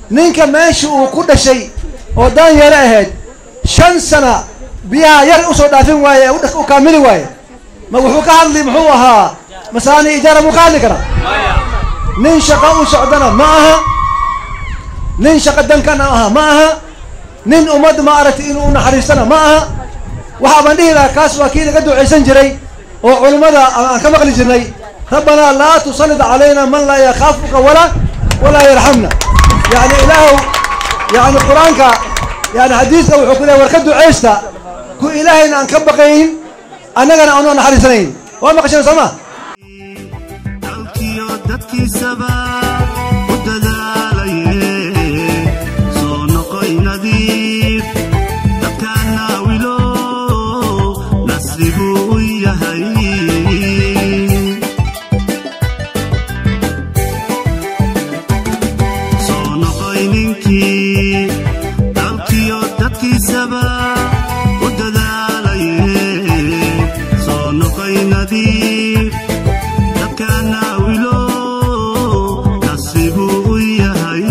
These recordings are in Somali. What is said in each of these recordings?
Ninka meesha uu ku dhashay oo daanyeere ahayd 5 sana biyaha yar usoo dhaafin waaye, u kaamili waaye, ma wuxuu ka hadli muxuu ahaa masaani ijaara muu ka hadli karaa? Nin shaqo u socdana ma aha, nin shaqo dankana aha ma aha, nin ummad ma aragtay inuu unaxariistana ma aha. Waxaa baan dhihi lahaa kaas waa kii laga ducaysan jiray oo culimmada aan ka maqli jirnay, rabbanaa laa tusallit calayna man laa yakhaafuka walaa yarxamna. Yani ilaahow, yani qur-aanka, yani xadiidka wuxuu ku lehay war ka ducaysta ku ilaahayna aan ka baqayn annagana aanu naxariisanayn. Waa maqasheen soo ma? Dalkiyo dadkiisaba u dadaalaye, soo noqoy nadiif, dadkaana wilo nasribuu u yahay. Soo noqoy ninkii dalkiyo dadkiisaba u dadaalaye, soo noqoy nadiif, dadkaana wilo nasribuu u yahay.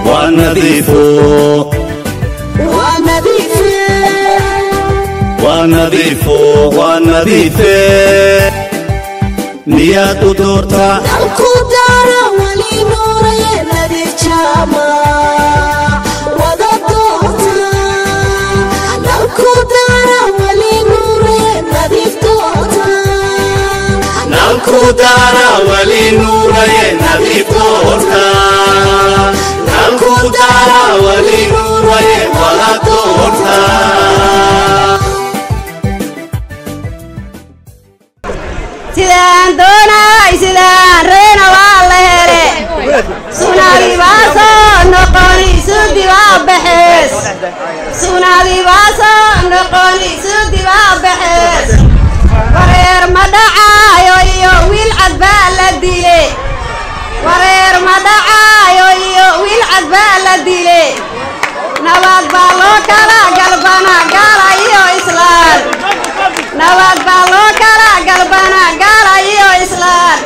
Waa nadiifo, waa nadiifo, waa nadiife, miyaad u doortaa? Dalku daara wali nuuraye, nadiif jaamac wada doorta. Dalku daara wali nuuraye, nadiif doorta. Nalku daara wali nuuraye, nadiif doorta. Nalku daara wali nuuraye, wada doorta. Sidaan doonay, sidaan reena waa la hele, sunadii baa soo noqoni, sudi waa baxees. Sunadii baa soo noqoni, sudi waa baxees. Wareer ma dhacaayo iyo wiil cad baa la dile. Wareer ma dhacaayo iyo wiil cad baa la dile. Nabad baa loo kala galbana gaala iyo islaan. Nabad baa loo kala galbana gaala iyo islaan.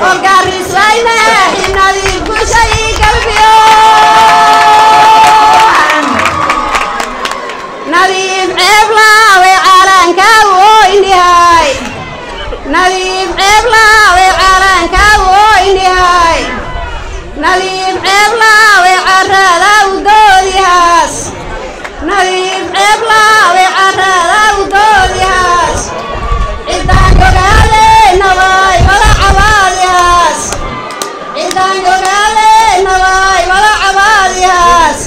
Olgariswayne xinadii gushay galbiyo. Nadiif ceeblaawe calankaagu oynihay. Nadiif ceeblaawe calankaagu oynihay. Nadiif ceeblaawe carrada u doodihaas. Nadiif ceeblaawe carrada u doodihaas. Ciddaan gogaaleynabay wada cabaadihaas. Ciddaan gogaaleynabay wada cabaadihaas.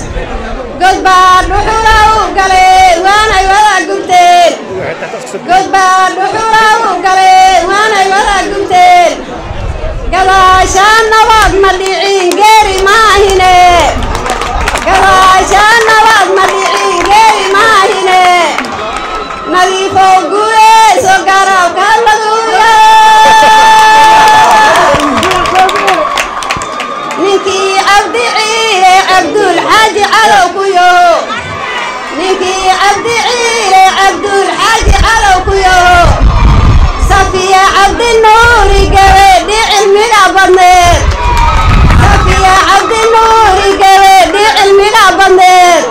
God baa dhuxula u galeen waanay wada gubteen. God baa dhuxula u galeen waanay wada gubteen. Gadaashaan nabad ma dhicin geeri maahine. Gadaashaan nabad ma dhicin geeri maahine. Nadiifow guuleyso garabka laguya. Ninkii Cabdi Ciile Cabdulxaaji calow kuyo. Ninkii Cabdi Ciile Cabdulxaaji calow kuyo. Safiya Cabdinuuri gabadhi cilmiga badneed. Safiya Cabdinuuri gabadhi cilmiga badneed.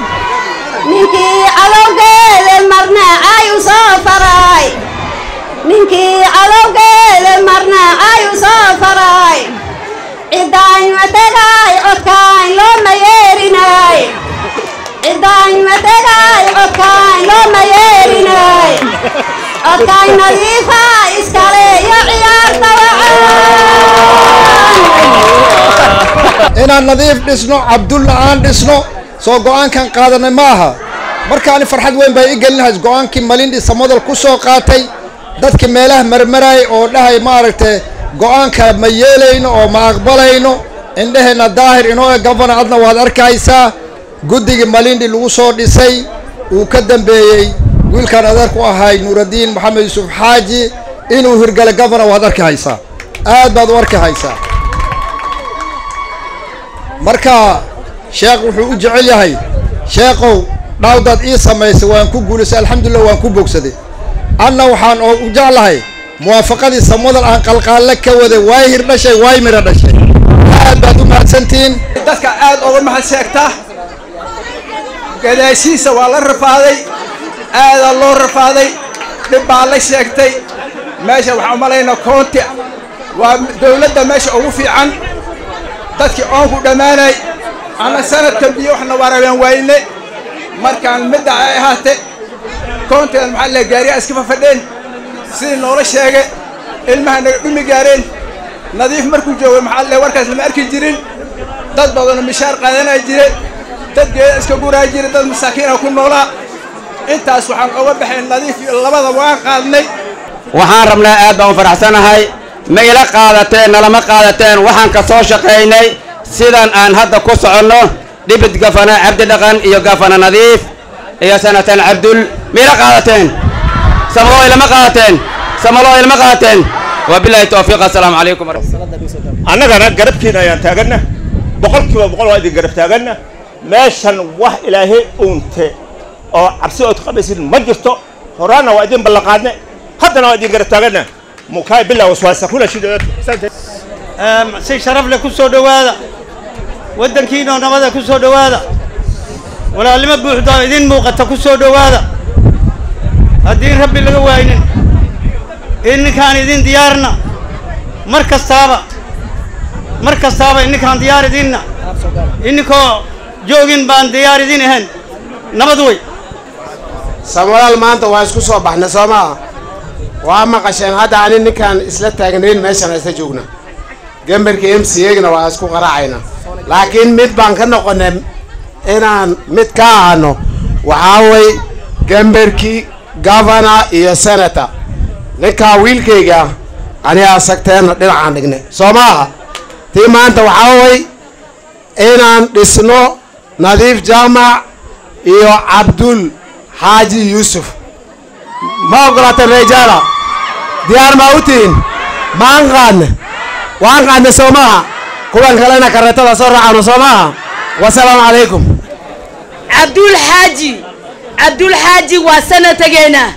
Ninkii cadowgeeda marna ay u soo faray. Ninkii cadowgeeda marna ay u soo faray. Ciddaan matagaay codkaan looma yeerinay. Ciddaan matagaay codkaan looma yeerinay. Codkaan nadiifa iskale iyo ciyaarta wacaan. Inaan nadiif dhisno, Cabdulla aan dhisno, soo go'aankan qaadanay ma aha. Markaani farxad weyn bay i gelinahays go'aankii Malindi Samodal ku soo qaatay. Dadkii meelaha marmarayay oo dhahay maaragtay go'aanka ma yeelayno oo ma aqbalayno, indheheenna daahir inoo e gafana adna waad arkaysaa guddigii Malindi lagu soo dhisay uu ka dambeeyey wiilkaan adeerku ahay Nuuraddiin Maxamed Yuusuf Xaaji inuu hirgalay. Gafana waad arki haysaa, aad baad u arki haysaa. Marka sheekh wuxuu u jecel yahay, sheekhow dhaawdaad ii samaysay waan ku guulaystay, alxamdulillah waan ku bogsaday. Anna waxaan oo u jeclahay Muwaafaqadii Samodal aan qalqaalle ka waday way hir dhashay, way miro dhashay. Aad baad u mahadsantihiin. Dadka aad uga mahad sheegta gadaashiisa waa la rafaaday, aadaa loo rafaaday, dhib baa la sheegtay. Meesha waxaan u malaynaa koonti waa dawladda meesha ugu fiican. Dadkii oonku dhammaanay ama sanadkan biyo waxna waraabeen wayne. Markaan midda ay ahaate koontigan maxaa la gaariyaa iska fafadheen sidii noola sheegay, ilmaha naga dhumi gaareen. Nadiif markuu joogay maxaa la warkaas lama arki jirin. Dad badanoo mishaar qaadanaa jire, dad geeda iska guraa jire, dad masaakiina ku noolaa. Intaas waxaan oga baxay Nadiif iyo labada waan qaadnay. Waxaan rabnaa, aad baan u faraxsanahay, ma ila qaadateen nalama qaadateen? Waxaan ka soo shaqaynay sidan aan hadda ku soconno deputy governor Cabdi Dhaqan iyo governor Nadiif iyo senator Cabdul. Ma ila qaadateen? Samalo ilama qaadateen? Samalo ilama qaadateen? Wabillahi tawfiiq, assalaamu calaykum. Annagana garabkiina ayaan taaganna, 100% waa idin garab taaganna. Meeshan wax Ilaahay uunte oo cabsi ood qabaysid ma jirto. Horaanna waa idin ballanqaadne, haddana waa idin garab taaganna. Mukaay bilaa waswaasa kuna shida. Si sharaf leh ku soo dhowaada waddankiinoo nabada, ku soo dhowaada walaalnimo buuxda oo idin muuqata, ku soo dhowaada. Haddii Rabbi laga waaynin ininkaan idin diyaarna, mar kastaaba, mar kastaaba ininkaan diyaar idinna, ininkoo joogin baan diyaar idin ahayn. Nabad wey. Samolaal maanta waa isku soo baxnay, soo maaha? Waa maqasheen hadda ani ninkaan isla taagnayn meeshaan isla joogna, gambarka MCA-gna waa isku qaraacayna, laakiin mid baan ka noqonay inaan mid ka ahano. Waxaa way gambarkii governor iyo senator. Ninkaa wiilkayga anigaa sagteenna dhinacaan dhignay, soo maaha? Tii maanta waxaa way inaan dhisno Nadiif Jaamac iyo Cabdul Xaaji Yuusuf. Ma ogolaateen reejaala? Diyaar maa u tihiin? Maan qaadne? Waan qaadne, soo maaha? Kuwan kalena kareetada soo raacano, soo maaha? Wasalaamu calaykum. Cabdul Xaaji, Cabdul Xaaji waa sanatageena,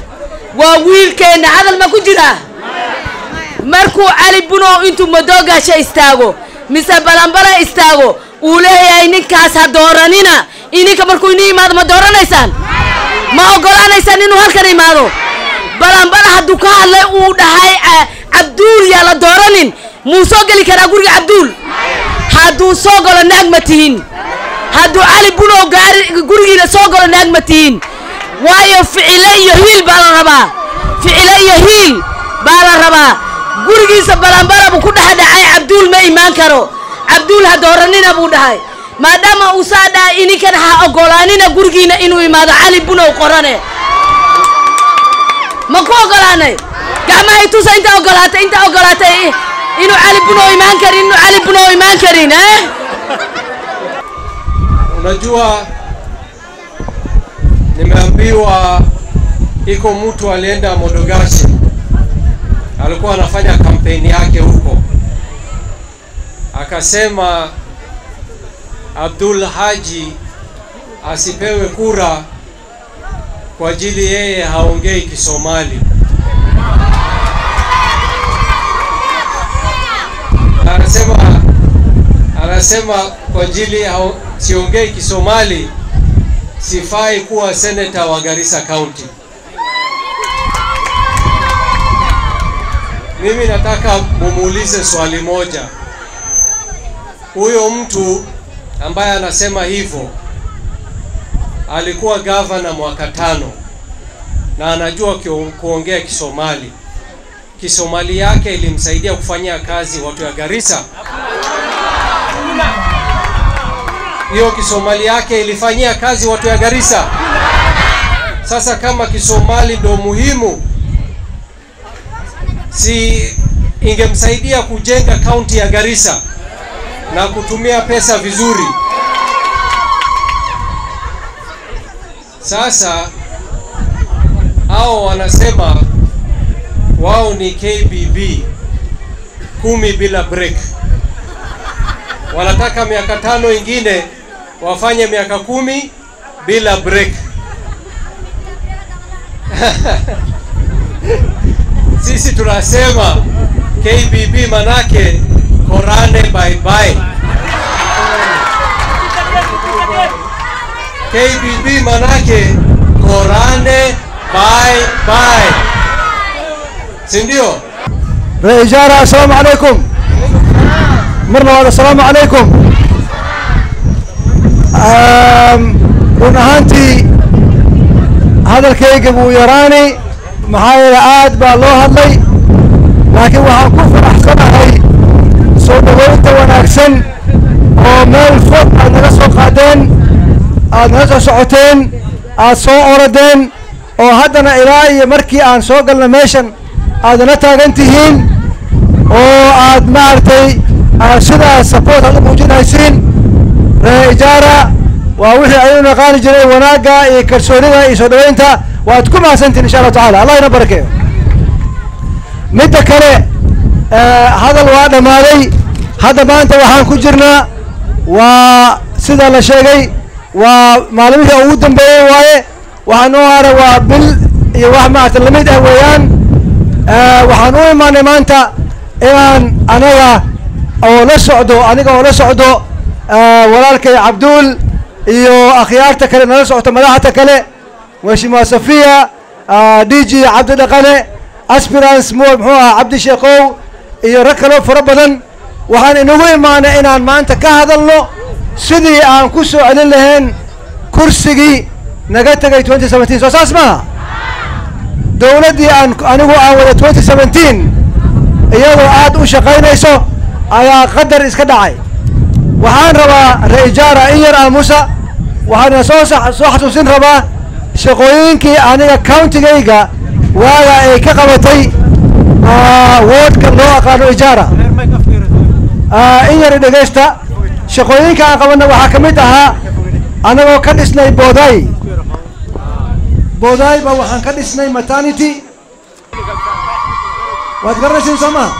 waa wiilkeenna. Hadal ma ku jiraa? Markuu Cali Bunow intuu Madoogaasha istaago mise Balanbala istaago uu leeyahay ninkaas ha dooranina, ininka markuu ini imaado ma dooranaysaan? Ma oggolaanaysaan inuu halkan imaado? Balanbala hadduu ka hadlay uu dhahay Cabduul yaa la dooranin, muu soo geli karaa guriga Cabduul? Hadduu soo galo naag ma tihin. Hadduu Cali Bunow gaari gurigiina soo galo naag ma tihin. Waayo ficile iyo hiil baa la rabaa, ficile iyo hiil baa la rabaa. Gurigiisa Balanbala buu ku dhex dhacay, Cabduul ma imaan karo, Cabduul ha dooranina buu dhahay. Maadaama uu saa dhahay, ininkan ha oggolaanina gurigiina inuu imaado Cali Bunow qorane. Ma ku oggolaanay? Gacmahay tusa inta oggolaatay, inta oggolaatay inuu Cali Bunow imaan karin, inuu Cali Bunow imaan karin, eh? Unajua, nimeambiwa iko mtu alienda Modogashe, alikuwa anafanya kampeni yake huko, akasema Abdul Haji asipewe kura kwa ajili yeye haongei Kisomali. Anasema kwa ajili siongei Kisomali sifai kuwa senator wa Garissa County. Mimi nataka mumuulize swali moja. Huyo mtu ambaye anasema hivyo alikuwa gavana mwaka 5 na anajua kuongea Kisomali. Kisomali yake ilimsaidia kufanyia kazi watu ya Garissa. Hiyo Kisomali yake ilifanyia kazi watu ya Garissa. Sasa kama Kisomali ndo muhimu, si ingemsaidia kujenga kaunti ya Garissa na kutumia pesa vizuri? Sasa hao wanasema wao ni KBB, 10 bila break. Wanataka miaka 5 ingine wafanye miaka 10 bila break. Sisi Sisi tunasema KBB manake Korane bye bye. KBB manake Korane bye bye, si ndio? Reer Ijaara, assalaamu calaykum. Mar labaad, assalaamu calaykum. Run ahaantii hadalkayga wuu yaraani, maxaa yeele aad baa loo hadlay, laakiin waxaan ku faraxsanahay soo dhaweynta wanaagsan oo meel fog aad naga soo qaadeen, aad naga soo socoteen, aad soo orodeen, oo haddana ilaa iyo markii aan soo galna meeshan aad nala taagan tihiin oo aad maaragtay aad sidaas support aad u muujinaysiin. Reer Ijaara waa wixii aynu naqaani jiray, wanaagga iyo kalsoonida iyo soo dhaweynta. Waad ku mahadsantihin, insha Allahu tacala, Allah ina barakeeyo. Midda kale, hadal waa dhammaaday. Hadda maanta waxaan ku jirnaa waa sida la sheegay, waa maalimihii ugu dambeeyey waaye. Waxaa noo hara waa bil iyo wax maarata lamid ah weeyaan. Waxaan u imaanay maanta inaan anaga oo la socdo, aniga oo la socdo walaalkay Cabduul iyo akhyaarta kale nala socto, madaxda kale, Mheshimiwa Safiya, DG Cabdi Dhaqane, aspirants muxuu ahaa Cabdi Sheekow iyo rag kaloo fara badan, waxaan inagu imaanay inaan maanta ka hadalno sidii aan ku soo celin lahayn kursigii naga tegay 2017. Soo saas maaha? Dowladdii aan anigu aan wada 2017, iyadoo aad u shaqaynayso ayaa qadar iska dhacay. Waxaan rabaa, reer Ijaara, in yar aamusa. Waxaana soo xasuusin rabaa shaqooyinkii aniga county-gayga waaga ay ka qabatay wardka loo aqaano Ijaara. In yar dhegaysta. Shaqooyinka aan qabanna waxaa ka mid ahaa anagoo ka dhisnay Booday. Booday ba waxaan ka dhisnay maternity, waad garanaysiin soo maha?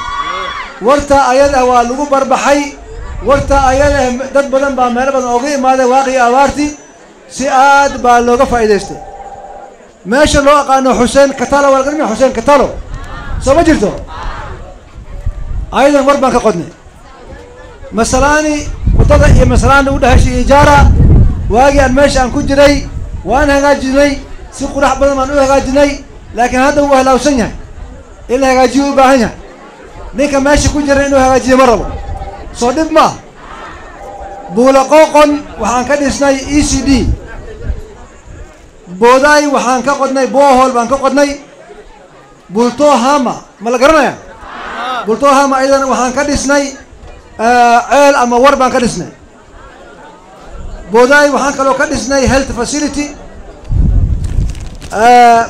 Warta ayada waa lagu barbaxay. Warta ayada dad badan baa meelo badan ooga imaaday waaqii abaarti, si aad baa looga faa'iidaystay. Meesha loo aqaano Xuseen Katalo, waa la garanaya Xuseen Katalo, soo ma jirto? Ayadan war baan ka qodnay. Masalaani, waddada iyo Masalaani u dhexaysay Ijaara, waagii aan meesha aan ku jiray waan hagaajinay, si qurax badan baan u hagaajinay, laakiin hadda wuu halaawsan yahay, in la hagaajiyo u baahan yahay. Ninka meesha ku jira inuu hagaajiyo ma rabo, soo dhib ma? Buula Qooqon waxaan ka dhisnay ECD. Boodaay waxaan ka qodnay borehole baan ka qodnay. Bultohama ma la garanaya? Bultohama ayadana waxaan ka dhisnay ceel ama war baan ka dhisnay. Boodaay waxaan kaloo ka dhisnay health facility.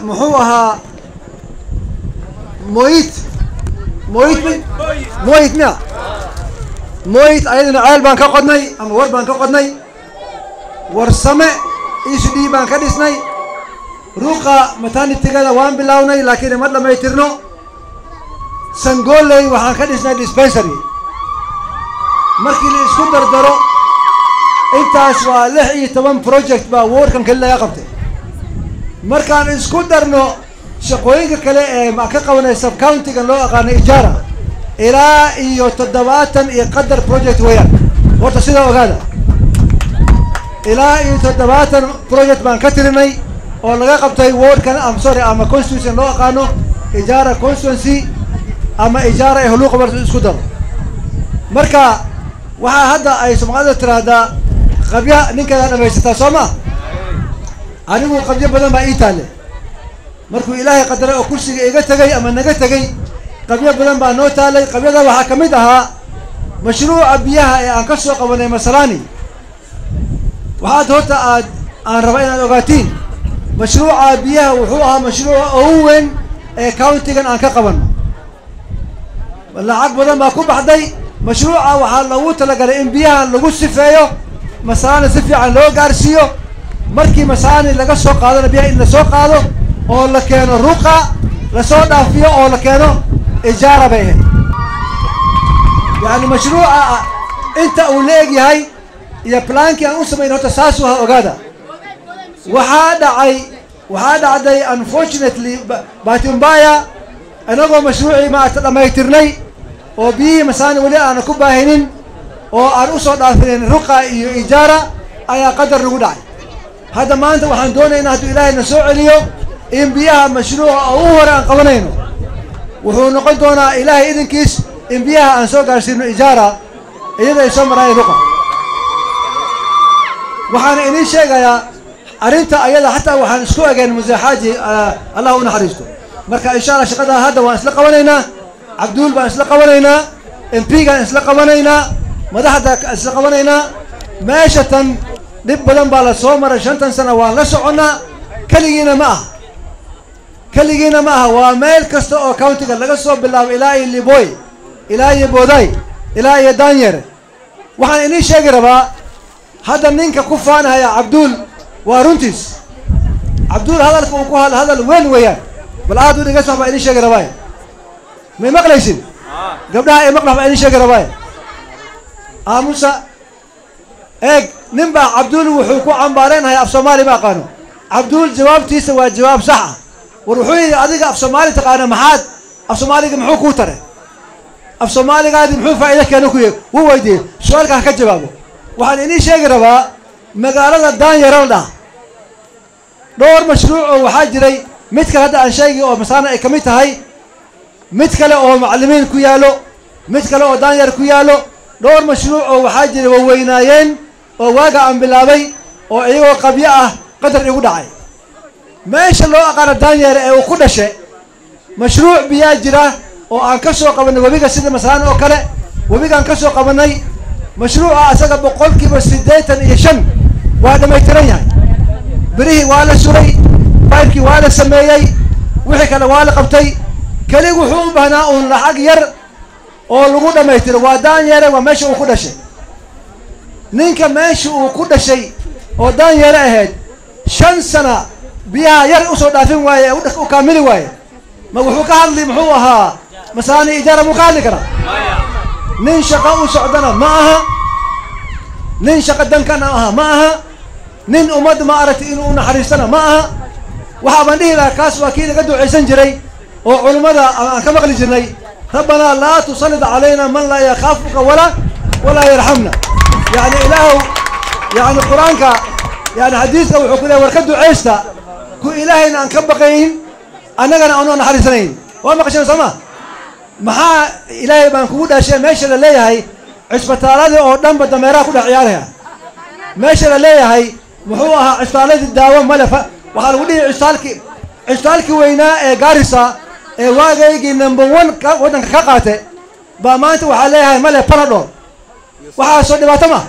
Muxuu ahaa Moyit? Moyit, Moyit miya? Moyit ayadana ceel baan ka qodnay ama war baan ka qodnay. Warsame ECD baan ka dhisnay. Ruuqa maternity-gada waan bilownay, laakiin ma dhamaytirno. Sangoley waxaan ka dhisnay dispensary. Markii la isku dardaro intaas waa 16 project baa wardkan kali laga qabtay. Markaan isku darno shaqooyinka kale ee ma ka qabanay subcounty-gan loo aqaano Ijaara, ilaa iyo 70 iyo qadar project weeyaan. Horta sidaa ogaada, ilaa iyo 70 project baan ka tirinay oo laga qabtay wardkan, am sorry, ama constituency loo aqaano Ijaara constituency ama Ijaara ee Huluuqa mar isku daro. Marka waxaa hadda ay Soomaalida tiraahdaa qabya ninkeedaa dhamaysataa, soo ma? Anigu qabyo badan baa ii taalle. Markuu Ilaahay qadaray oo kursiga iga tegay ama naga tegay, qabyo badan baa noo taalay. Qabyada waxaa ka mid ahaa mashruuca biyaha ee aan ka soo qabanay Masalani. Waxaad horta aad aan rabaa inaad ogaatiin, mashruuca biyaha wuxuu ahaa mashruuca ugu weyn ee county-gan aan ka qabanno. Lacag badan baa ku baxday mashruuca. Waxaa loogu talagalay in biyahan lagu sifeeyo, Masalani si fiican loo gaarsiiyo. Markii Masalani laga soo qaadona biyaha in lasoo qaado oo la keeno Ruqa, lasoo dhaafiyo oo la keeno Ijaara bay ahayd. Yacni mashruuca inta uu la eg yahay iyo plan-kii aan u samayn horta saasuu ha ogaada. Waxaa dhacay, waxaa dhacday unfortunately, bahati mbaya. Inagoo mashruucii maaragta dhammaytirnay oo biyihii Masaani weli aana ku baahinin oo aan u soo dhaafinin Ruqa iyo Ijaara ayaa qadar nagu dhacay. Hadda maanta waxaan doonaynaa hadduu Ilaahay na soo celiyo in biyaha mashruuca oo u hore aan qabanayno wuxuu noqon doonaa Ilaahay idinkiis in biyaha aan soo gaarsiino Ijaara iyada ay soo maraayeen Ruqa. Waxaan idiin sheegayaa arrinta ayada xataa waxaan isku egeen Muse Xaaji Allah u naxariisto. Marka insha Allah shaqadaa hadda waan isla qabanaynaa, Cabduul baan isla qabanaynaa, MP-gaan isla qabanaynaa, madaxda isla qabanaynaa. Meesha tan dhib badan baa la soo maray 5 sano waan la soconnaa. Keligiina ma aha, keligiina ma aha, waa meel kasta oo countiga laga soo bilaabo ilaa iyo Liboy, ilaa iyo Booday, ilaa iyo Daanyere. Waxaan idiin sheegi rabaa hadda ninka ku faanahaya Cabduul waa runtiis. Cabduul hadalka uu ku hadla hadal weyn weeyaan, bal aad u dhegeysta wax baa idiin sheegi rabaaye. May maqlaysin gabdhaha ay maqlax baa idiin sheegi rabaaye. Aamusa eeg, nin baa Cabduul wuxuu ku cambaareenahay af Soomaali ma aqaano. Cabduul jawaabtiisa waa jawaab sax ah. War wuxuu yidhi adiga af Soomaali taqaana, maxaad af Soomaaliga muxuu kuu tare, af Soomaaligaadi muxuu faa'iido keeno ku yahay? Wuu weydiiyey su-aalka ha ka jawaabo. Waxaan idiin sheegi rabaa magaalada Daanyare la dhaha dhowr mashruuc oo waxaa jiray, mid kale hadda aan sheegi oo Masaana ay ka mid tahay, mid kale oo macallimiin ku yaallo, mid kale oo Daanyar ku yaallo. Dhowr mashruuc oo waxaa jiray waweynaayeen oo waaga aan bilaabay oo iyagoo qabyo ah qadar igu dhacay. Meesha loo aqaano Daanyare ee uu ku dhashay mashruuc biyaa jira oo aan ka soo qabanay webiga sida Masaana oo kale, webigaan ka soo qabanay mashruuca asaga 85% waa dhammaytiran yahay. Birihii waa la suray, baybkii waa la sameeyey, wixii kale waa la qabtay. Keligu wuxuu u baahnaa uun lacag yar oo lagu dhammaystiro. Waa Daanyare, waa meesha uu ku dhashay. Ninka meesha uu ku dhashay oo Daanyare ahayd 5 sana biyaha yar usoo dhaafin waaye ee u kaamili waaye, ma wuxuu ka hadli muxuu ahaa Masaani Ijaara muu ka hadli karaa? Nin shaqo u socdana ma aha, nin shaqo dankana aha ma aha, nin ummad ma aragtay inuu u naxariistana ma aha. Waxaa baan dhihi lahaa kaas waa kii laga ducaysan jiray oo culimmada aan ka maqli jirnay, rabbanaa laa tusallit calayna man laa yakhaafuka walaa yarxamna. Yacni Ilaahow, yacni qur-aanka, yani xadiiska wuxuu ku leeyahay war ka ducaysta ku Ilaahayna aan ka baqayn annagana aanu naxariisanayn. Waa maqasheen soo ma? Maxaa Ilaahay baan kugu dhaashay meesha la leeyahay cisbitaaladii oo dhanba dameeraha ku dhex ciyaaraya, meesha la leeyahay muxuu ahaa cisbitaaladii daawo male. Waxaa lagu dhihi cisbitaalkii weynaa ee Gaarisa ee waagaygii number 1 waddanka ka qaate baa maanta waxaa leeyahay male Panadol. Waxaa soo dhibaato ma ah,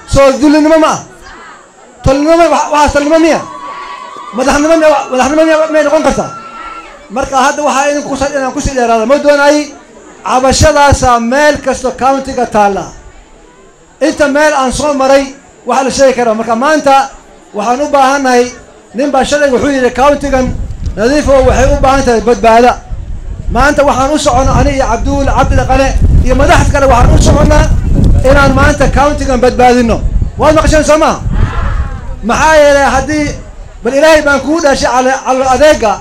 soo dullinimo ma ah, tolnimo waxaas tolnimo miya, madaxnimo miya, madaxnimo miya miyay noqon kartaa? Marka hadda waxaa idinku inaan kusii dheeraada ma doonaay. Cabashadaasaa meel kasto countiga taalla, inta meel aan soo maray waxaa la sheegi karaa. Marka maanta waxaan u baahannahay, nin baa shalay wuxuu yidhi countigan Nadiifo waxay u baahan tahay badbaada. Maanta waxaan u soconnaa ani iyo Cabduul Cabdi Dhaqane iyo madaxd kale, waxaan u soconnaa inaan maanta countigan badbaadino. Waad maqasheen soo maha? Maxaa yeelay haddii bal Ilaahay baan kugu dhashay calool adeega,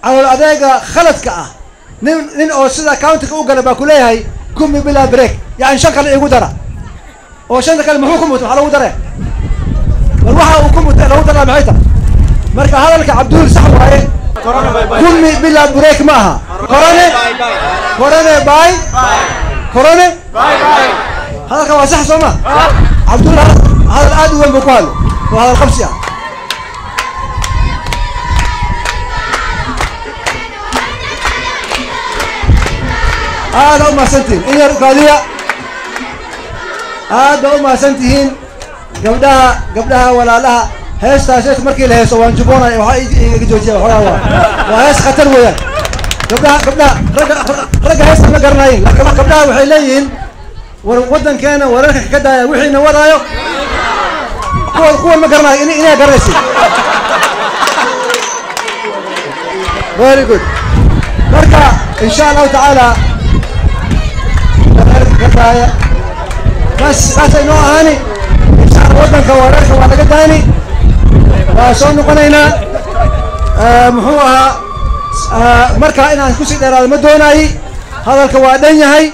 calool adeega khaladka ah, nin oo sida countiga u gala baa ku leeyahay kumi bilaa break, yacni 5 kale igu dara. Oo 5 kale muxuu ku mutay? Maxaa lagu dare? Bal waxa uu ku mutay lagu daraa maxay tahay? Marka hadalka Cabduul sax waaye, kumi bilaa break ma aha. Korone korone bay korone, hadalka waa sax soo ma? Cabduul hadal aad u weyn buu ku hadlay, waa hadal qabsi ah. Aad u mahadsantihiin, in yar ukaadiya. Aad baa u mahadsan tihiin gabdhaha, gabdhaha walaalaha. Heestaas heesta markii la heeso waan juboonaya, waxaa iga joojiya waxoogaa, waa hees khatar weeyaan. Gabdhaha, gabdhaha ragga heesta ma garanayin, laakiin gabdhaha waxay leeyihiin war waddankeena wararka ka daaya wixiina wadaayo kuwan ma garanayo inay garanaysid. Very good. Marka insha Allahu tacaala wararka ka daaya bas saasay noo ahaani. Insha Allah waddanka wararka waa laga daani, waa soo noqonaynaa. Muxuu ahaa Marka inaan kusii dheeraado ma doonaayi, hadalka waa dhan yahay.